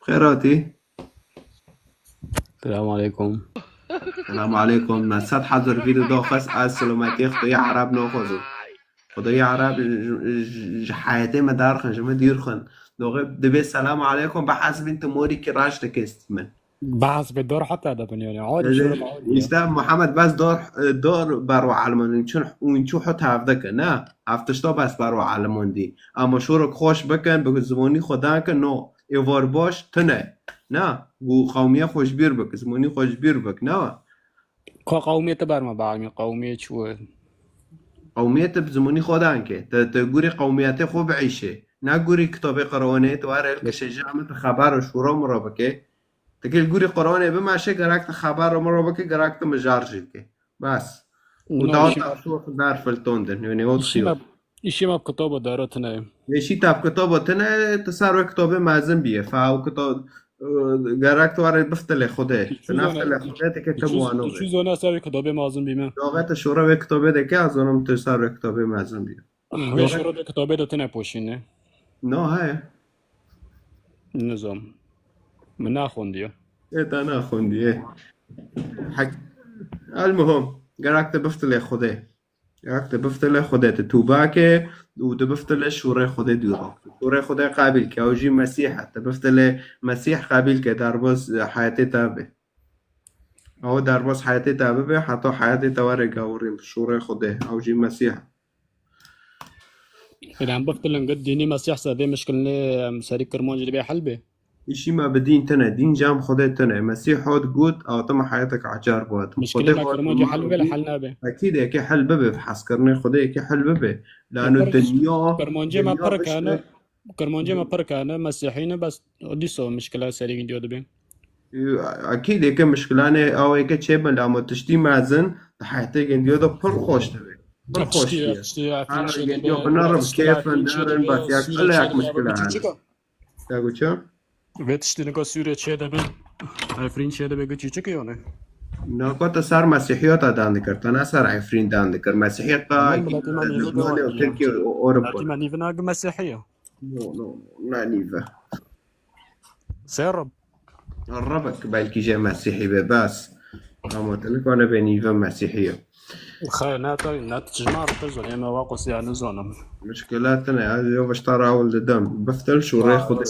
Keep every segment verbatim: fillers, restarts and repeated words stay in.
Xêr hatî. Selam aleykum. Selam aleykum. Me sed hezar vîdeo daxist, ez selametiyê Xwedayê Ereb naxwazim. Xwedayê Ereb ji, ji, ji heyetê me derxin, ji min dûr xin. Doxê dibê selam aleykum, bi hesbîn tu morîkî reş dikê min. Behs bi dor heta de bin yani. Hadi şöyle hadi. İşte Muhammed bes dor, dor berwa elmandî. Çün, ûn çû hot hevde ke, ne? Ev tişta bes berwa elmandî. Ama şorok xweş bikin, bi zimanî xwe dan ke, no. Êvar baş tune. Ne? Û qewmiye xwe ji bîr bik, zimanî xwe ji bîr bik, ne? Ka qewmiyete berme bermî, qewmiyê çû. Qewmiyete bi zimanî xwe dan ke. Te, te gurî qewmiyetê xwe biîşê. Ne gurî kitabê Qur'anê, tu were li kişê ji me tu xeber û şûra min re bike. Tekê li gurî Qur'anê bimeşe, gerek tu xeber min re bike, gerek tu mijar jî bike. Bes. Û No, daha işi, ta şu wexta der filtondin. Yani o işi xiyo. me, işi me kitaba dara tine. Yeşî te bi kitaba tine, tu ser wê kitabê mezin bîye. Fa û kitab, e, gerek tu were biftilê Xwedê. Tu Çû zane, neftilê Xwedê, tekê tu çû, muano tu be. Çû zane ser wê kitabê mezin bîme. Doxê tu şûra wê kitabê dike, ez zanim tu ser wê kitabê mezin bîye. Wê Doxê şûra de kitabê de tine poşîne. No, heye. Nizam. Min naxwendiye. Ê, te naxwendiye. Hek-, Elmuhim, gerek te biftilê Xwedê. Gerek te biftilê Xwedê, te tûba ke û te biftilê şûrê Xwedê dûra. Şûrê Xwedê qabil ke, ew jî Mesîh e. Te biftilê Mesîh qabil ke, derbas heyetê te be. Ew derbas heyetê te bibe, heta heyetê te were gawirîn, şûrê Xwedê, ew jî Mesîh e. Êdî em biftilin got dînî Mesîh se vê mişkilnê, em, serî Kirmancî dibê hel bê. Îşî me bi dîn tine, dîn cem Xwedê tine. Mesîh hat got, atim heyetek ecar bat. Mişkilê Xwedê me hat Kirmancî hel bibe, li hel nabe. Ekîd eke hel bibe, bi hezkirinê Xwedê eke hel bibe. Lano Pir, dinya, Kirmancê me dinya pir bişne. Kane, Kirmancê me pir kane, Mesîhî ne bes dîsa mişkila serî gindiyo dibe. Ekîd eke mişkilanê aweke çêbin, lamo tiştî mezin, di heyetê gindiyo de pir xweş dibe. Pir xweş diye. Her gindiyo bi nerm kêfin, derin, bes yak ile yak mişkila hene. Te got çi? Vê tiştî nika Sûriyê çê de bin. Efrîn çê de be got çi çi ki yani? Naka te ser Mesîhiyata dan dikir, te ne ser Efrîn dan dikir. Mesîhiyet qa Tirkiye, Ewropa. Miletî me nîve nagi Mesîhiye. No, no, no, ne nîve. Serb. Rebek belkî jê Mesîhî be, bes. Ama te nikane be nîve Mesîhî ye. Xeyr, ne te, ne te çijma re te zonê, me wa qosiya nizonim. Mişkile tine, ez yo vişta rawil didim. Biftil şûrê Xwedê.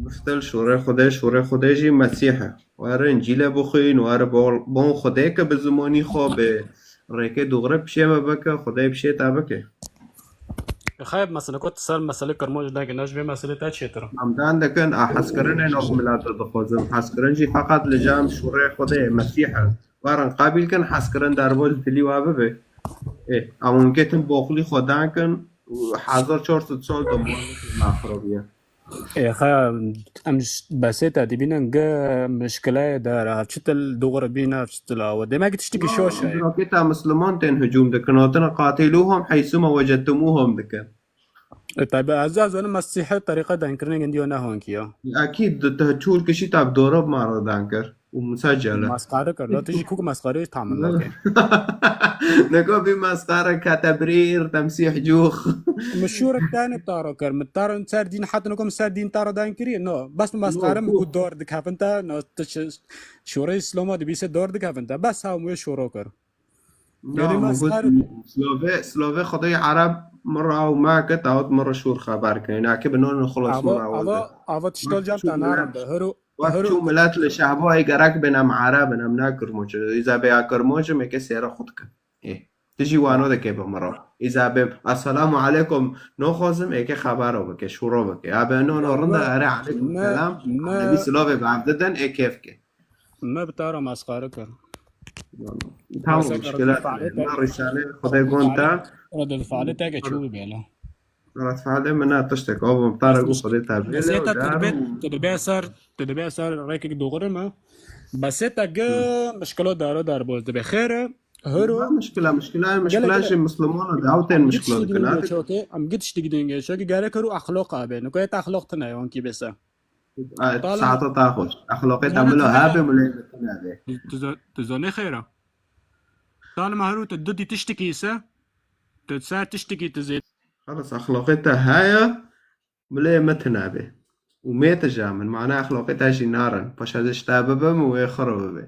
Biftil şûrê Xwedê, şûrê Xwedê jî Mesîh e. Were Încîle bixwîn, were bon, bon Xwedê ke bi zimanî xwe, bi rêkê dûgre pişê me bike, Xwedê pişê te bike. Xeyr, mesela ku ser meselê Kirmanc dagî, ne ji vê meselê te çêtir. Em dan dikin, a hezkirinê nok milete dixwazin. Hezkirin jî feqet li cem şûrê Xwedê, Mesîh e. Werin qabil kin, hezkirin derbol tilî wa bibe. Ê, em hûn ketin boxlî xwe dan kin, hezar çar sed sal dombol mexrobiye. Ê, xeya, em ş-, besê te dibînin, gi mişkileyê der, ev çi til dûr bîne, ev çi til awe. Demek ki tiştekî şoş e. Raketa Misliman tên hicûm dikin, hatina qatiluhum heysu ma wecedtumuhum dikin. E, tabi, ez, ez zanim Mesîhî terîqet dankirinê gindiyo ne honkî ya. Ekîd, tu çûl kişî tab dorob ma re dankir. û musecele. Mesxare kir. La tu jî kuk mesxare tamam nake. Neko bî mesxare, ketebrîr, temsîh cûx. Min şûrek tane taro kir. Min taro ser dîn, heta neko min ser dîn taro dan kiriye. No. Bes min mesxare, min ku dor dikevin te, no, tu şi-, şûrê Îslama dibîse dor dikevin te. Bes ha wê şûro kir. Na, yani min got, mesxare. Silove, silove Xwedayê Ereb min re ew me ke tawet min re şûr xeber kirin. Eke bi non xulas min re ew. Ava, ava tiştol cem te narim de. Hero Wek çû milet li şehbayê gerek bin em Ereb in, em ne Kirmanc in. Îza bê ya Kirmanc im, êkê sêra xwe dikin. Ê, tu jî wano dike bi min re. Îza bê, "Esselamu aleykum", noxwazim, êkê xebero bike, şûro bike. Ya bê, "No, no, rinda, erê aleykum selam." Nebî silavê bi ev didin, ê kêf ke. Me bi te re mesxare kir. Tamam, muşkilat. Me rîsale, Xwedê gon te. Rede fealê te ke çû bibêle. Red fealê min ne tiştek, ava min tara gu Xwedê te bêle. Meseta tu dibê, tu dibê ser, tu dibê ser rêkek doğru mu? Besê te gi mişkilo daro darboz dibe. Xêr e, hero. Ne mişkila, mişkila, mişkila jî Misliman e, dawtên mişkilo dikin. Em git tiştik dingê, çokî gerek hero axloq abe. Nikoyet axloq tine, yonkî bese. Saeta ta xweş. Axloqê te milo habe, milê te nebe. Tu zonê xêr e. Talima hero tu dudî tiştikî ise, tu ser tiştikî tu zê Xelas, axloqê te heye, milê me tune be. û mê tije min, mana exloqê te jî narin. Paşa ez ji te bibim û wê xiro bibe.